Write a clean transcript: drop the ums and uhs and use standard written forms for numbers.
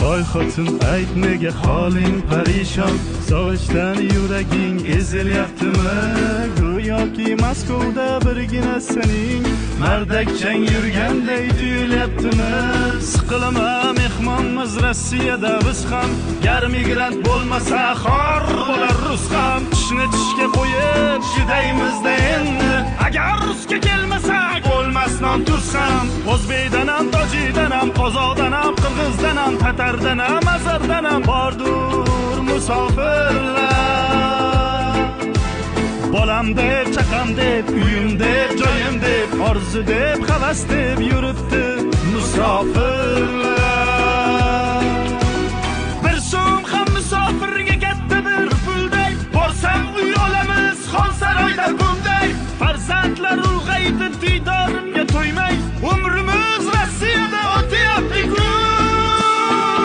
Oy xotin, ayt nega holing parishon, sog'inchdan yuraging ezilyaptimi? Go'yoki Moskvada birgina sening mardakchang yurganday tuyulyaptimi? Siqilma, mehmonmiz Rossiyada biz ham, gar migrant bo'lmasa xor bo'lar rus ham. Tishni tishga qo'yib chidaymizda endi, agar rusga kelmasak bo'lmas non tuz ham. O'zbekdan ham, tojikdan ham, qozoqdan ham, qirg'izdan ham, tatardan ham, azardan ham bordur musofirlar. Bolam deb, chaqam deb, uyim deb, joyim deb, orzu deb, havas deb yuribdi musofirlar.